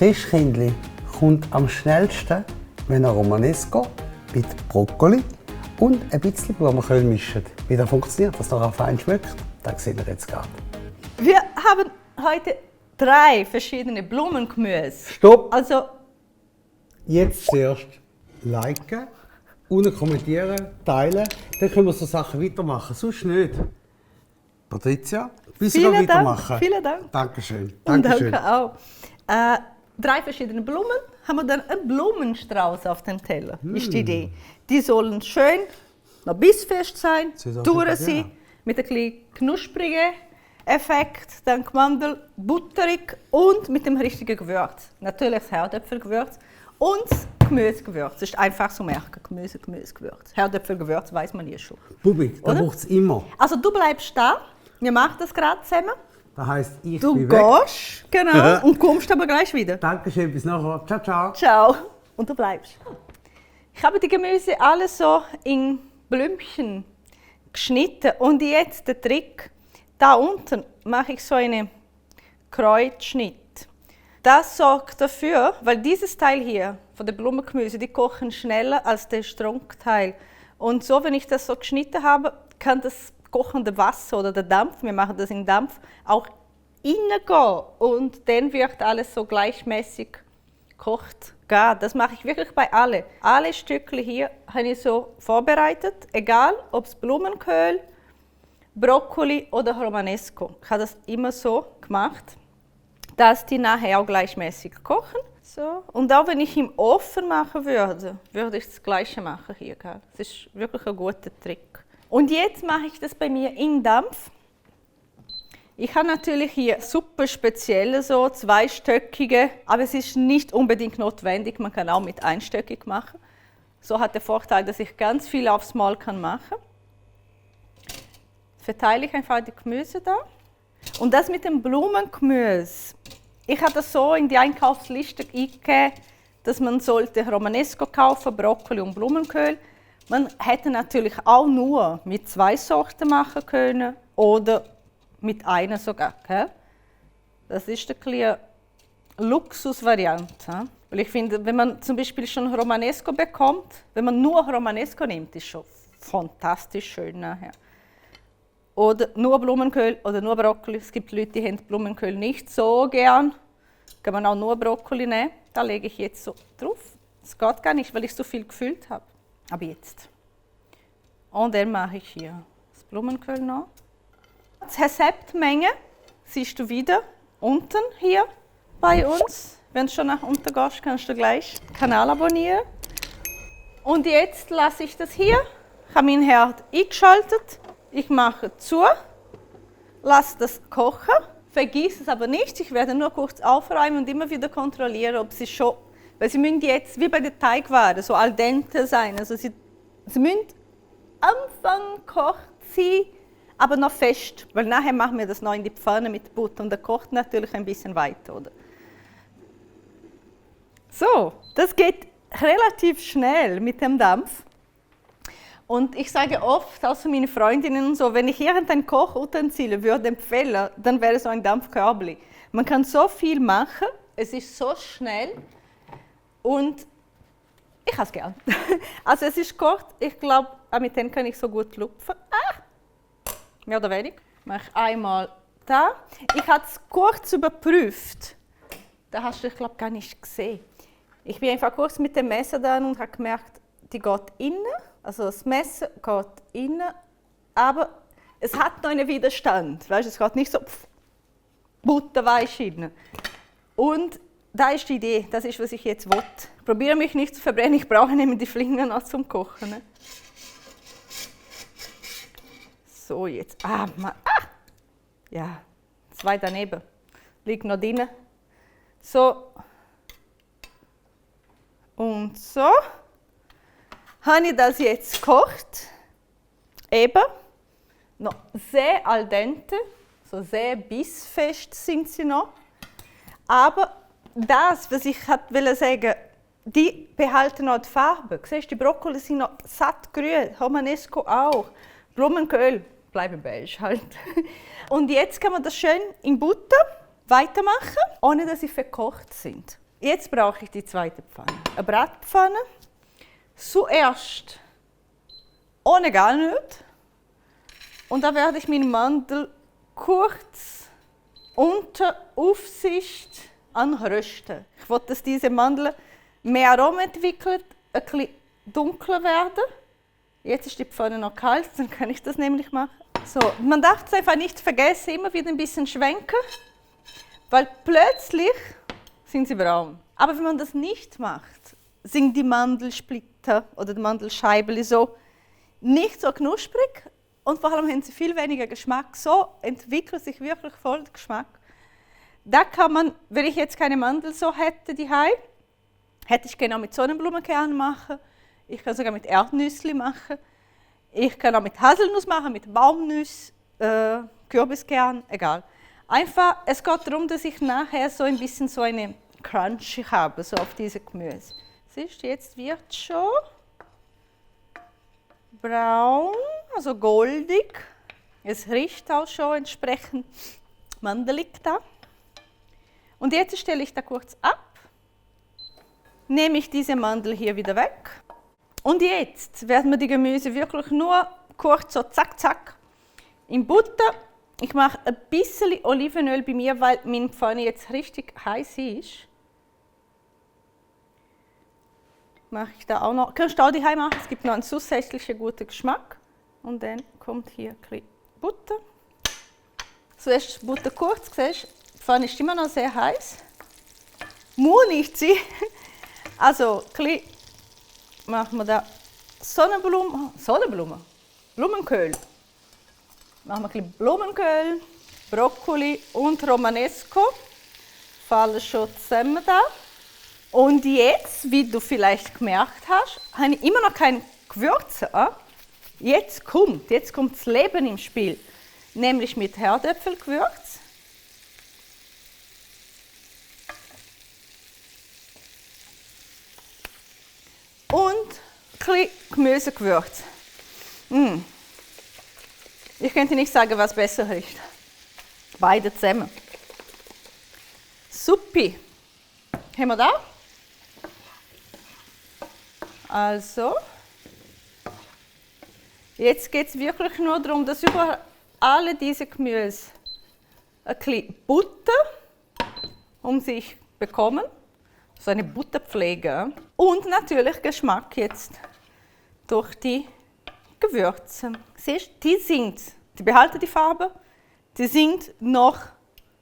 Christkindli kommt am schnellsten, wenn ihr Romanesco mit Brokkoli und ein bisschen Blumenkohl mischt. Wie das funktioniert, dass es noch fein schmeckt, das sehen wir jetzt gerade. Wir haben heute 3 verschiedene Blumengemüse. Stopp! Also, Jetzt zuerst liken, unten kommentieren, teilen, dann können wir so Sachen weitermachen. Sonst nicht. Patricia, willst du noch vielen weitermachen? Dank. Vielen Dank. Dankeschön. Und Dankeschön. danke auch. 3 verschiedene Blumen, haben wir dann einen Blumenstrauß auf dem Teller, ist die Idee. Die sollen schön noch bissfest sein, durch sein, mit einem bisschen knusprigen Effekt, dann Mandel, butterig und mit dem richtigen Gewürz. Natürlich das Herdöpfelgewürz und das Gemüsegewürz. Das ist einfach zu merken, Gemüsegewürz. Herdöpfelgewürz weiß man hier schon. Bubi, da braucht es immer. Also du bleibst da, wir machen das gerade zusammen. Das heisst, ich Du bin weg. gehst, genau, und kommst aber gleich wieder. Dankeschön, bis nachher. Ciao, ciao. Ciao. Und du bleibst. Ich habe die Gemüse alles so in Blümchen geschnitten. Und jetzt der Trick. Da unten mache ich so einen Kreuzschnitt. Das sorgt dafür, weil dieses Teil hier von der Blumengemüse, die kochen schneller als der Strunkteil. Und so, wenn ich das so geschnitten habe, kann das kochende Wasser oder der Dampf, wir machen das in Dampf, auch reingehen. Und dann wird alles so gleichmäßig gekocht. Das mache ich wirklich bei allen. Alle Stückchen hier habe ich so vorbereitet, egal ob es Blumenkohl, Brokkoli oder Romanesco. Ich habe das immer so gemacht, dass die nachher auch gleichmäßig kochen. So. Und auch wenn ich im Ofen machen würde, würde ich das Gleiche machen hier. Das ist wirklich ein guter Trick. Und jetzt mache ich das bei mir in Dampf. Ich habe natürlich hier super spezielle, so zweistöckige, aber es ist nicht unbedingt notwendig, man kann auch mit einstöckig machen. So hat der Vorteil, dass ich ganz viel aufs Mal machen kann. Verteile ich einfach die Gemüse da. Und das mit dem Blumengemüse, ich habe das so in die Einkaufsliste eingegeben, dass man sollte Romanesco kaufen, Brokkoli und Blumenkohl. Man hätte natürlich auch nur mit 2 Sorten machen können oder mit einer sogar. Okay? Das ist eine kleine Luxusvariante. Weil ich finde, wenn man zum Beispiel schon Romanesco bekommt, wenn man nur Romanesco nimmt, ist schon fantastisch schön nachher. Oder nur Blumenkohl oder nur Brokkoli. Es gibt Leute, die haben Blumenkohl nicht so gern. Kann man auch nur Brokkoli nehmen. Da lege ich jetzt so drauf. Das geht gar nicht, weil ich so viel gefüllt habe. Aber jetzt. Und dann mache ich hier das Blumenkohl noch. Die Rezeptmenge siehst du wieder unten hier bei uns. Wenn du schon nach unten gehst, kannst du gleich den Kanal abonnieren. Und jetzt lasse ich das hier. Ich habe meinen Herd eingeschaltet. Ich mache zu, lasse das kochen, vergiss es aber nicht. Ich werde nur kurz aufräumen und immer wieder kontrollieren, ob sie schon, weil sie müssen jetzt wie bei der Teigwaren so al dente sein. Also sie müssen Anfang kocht sie, aber noch fest, weil nachher machen wir das noch in die Pfanne mit Butter und der kocht natürlich ein bisschen weiter, oder? So, das geht relativ schnell mit dem Dampf. Und ich sage oft, außer meine Freundinnen und so, wenn ich irgendein Kochutensil würde empfehlen, dann wäre so ein Dampfkörbli. Man kann so viel machen, es ist so schnell und ich habe es gern. Also es ist kurz, ich glaube, mit dem kann ich so gut lupfen. Mehr oder weniger. Mache ich einmal da. Ich habe es kurz überprüft. Da hast du, ich glaube, gar nicht gesehen. Ich bin einfach kurz mit dem Messer da und habe gemerkt, die geht innen. Also das Messer geht innen, aber es hat noch einen Widerstand. Weißt, es geht nicht so butterweich innen. Und da ist die Idee, das ist, was ich jetzt will. Ich probiere mich nicht zu verbrennen, ich brauche nämlich die Flinger noch zum Kochen. Ne? So, jetzt. Ja, 2 daneben. Liegt noch drin. So. Und so. Habe ich das jetzt gekocht. Eben. Noch sehr al dente. So sehr bissfest sind sie noch. Aber das, was ich wollte sagen, die behalten noch die Farbe. Siehst, die Brokkoli sind noch satt grün, Romanesco auch. Blumenkohl bleiben beige halt. Und jetzt kann man das schön in Butter weitermachen, ohne dass sie verkocht sind. Jetzt brauche ich die zweite Pfanne. Eine Bratpfanne. Zuerst ohne gar nichts. Und da werde ich meine Mandel kurz unter Aufsicht anrösten. Ich will, dass diese Mandel mehr Aroma entwickelt, ein bisschen dunkler werden. Jetzt ist die Pfanne noch kalt, dann kann ich das nämlich machen. So, man darf es einfach nicht vergessen, immer wieder ein bisschen schwenken, weil plötzlich sind sie braun. Aber wenn man das nicht macht, sind die Mandelsplitter oder die Mandelscheiben so nicht so knusprig und vor allem haben sie viel weniger Geschmack. So entwickelt sich wirklich voll der Geschmack. Da kann man, wenn ich jetzt keine Mandel so hätte, hätte ich genau mit Sonnenblumenkernen machen. Ich kann sogar mit Erdnüsse machen. Ich kann auch mit Haselnuss machen, mit Baumnuss, Kürbiskern, egal. Einfach, es geht darum, dass ich nachher so ein bisschen so eine Crunchy habe, so auf diese Gemüse. Siehst du, jetzt wird es schon braun, also goldig. Es riecht auch schon entsprechend mandelig da. Und jetzt stelle ich da kurz ab, nehme ich diese Mandel hier wieder weg. Und jetzt werden wir die Gemüse wirklich nur kurz so zack, zack in Butter. Ich mache ein bisschen Olivenöl bei mir, weil meine Pfanne jetzt richtig heiß ist. Mache ich da auch noch. Kannst du auch daheim machen, es gibt noch einen zusätzlichen guten Geschmack. Und dann kommt hier ein bisschen Butter. Zuerst die Butter kurz, siehst du, die Pfanne ist immer noch sehr heiß. Muss nicht sein. Also, ein bisschen machen wir da Blumenkohl. Machen wir ein bisschen Blumenkohl, Brokkoli und Romanesco. Fallen schon zusammen da. Und jetzt, wie du vielleicht gemerkt hast, habe ich immer noch keine Gewürze. Jetzt kommt das Leben im Spiel. Nämlich mit Herdöpfelgewürz. Und ein bisschen Gemüsegewürz. Ich könnte nicht sagen, was besser riecht. Beide zusammen. Suppi. Haben wir da? Also, jetzt geht es wirklich nur darum, dass über alle diese Gemüse ein bisschen Butter um sich bekommen. So eine Butterpflege. Und natürlich Geschmack jetzt durch die Gewürze. Siehst du, die behalten die Farbe, die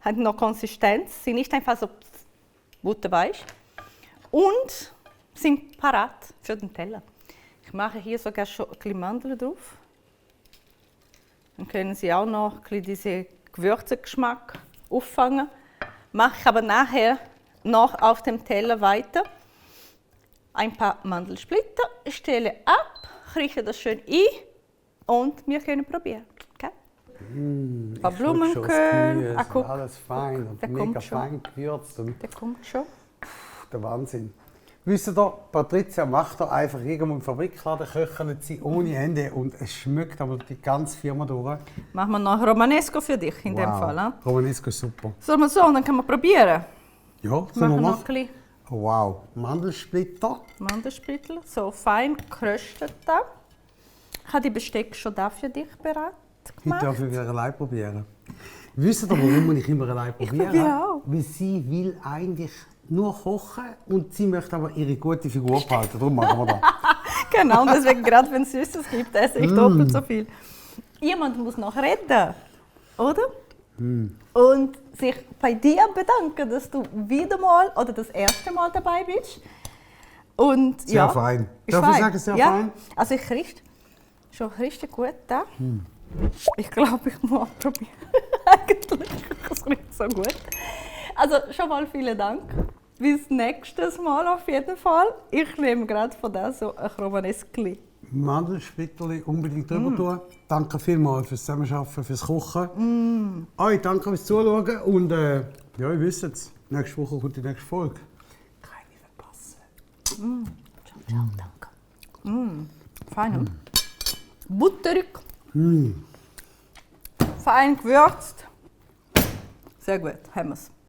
haben noch Konsistenz, sind nicht einfach so butterweich und sind parat für den Teller. Ich mache hier sogar schon ein bisschen Mandeln drauf. Dann können Sie auch noch ein bisschen diesen Gewürzegeschmack auffangen. Mache ich aber nachher noch auf dem Teller weiter. Ein paar Mandelsplitter, stelle ab, rieche das schön ein und wir können probieren. Okay? Ein paar Blumenkohl. Alles fein und mega fein gewürzt. Der kommt schon. Der Wahnsinn. Wisst ihr, Patricia macht da einfach irgendwo im Fabrikladen, köcheln sie ohne Ende und es schmeckt aber die ganze Firma durch. Machen wir noch Romanesco für dich in dem Fall. Hein? Romanesco ist super. Sollen wir so und dann können wir probieren? Ja, so machen wir noch ein bisschen. Wow, Mandelsplitter. Mandelsplitter, so fein geröstet da. Ich habe die Besteck schon da für dich bereit gemacht. Heute darf ich wieder allein probieren. Wisst ihr, warum ich immer allein probiere? Ich auch. Weil sie will eigentlich nur kochen und sie möchte aber ihre gute Figur behalten. Darum machen wir das. Genau, und deswegen, gerade wenn es Süßes gibt, esse ich doppelt so viel. Jemand muss noch reden, oder? Und sich bei dir bedanken, dass du wieder mal oder das erste Mal dabei bist. Und, sehr fein. Darf ich sagen, sehr fein? Also ich rieche schon richtig gut da. Ich glaube, ich muss probieren. Eigentlich, es riecht so gut. Also schon mal vielen Dank. Bis nächstes Mal auf jeden Fall. Ich nehme gerade von da so ein Romanesco. Mandelsplitterli unbedingt drüber tun. Danke vielmals fürs Zusammenarbeiten, fürs Kochen. Euch danke fürs Zuschauen und ja, ihr wisst es, nächste Woche kommt die nächste Folge. Keine verpassen. Ciao, danke. Fein. Butterig. Fein gewürzt. Sehr gut, haben wir es.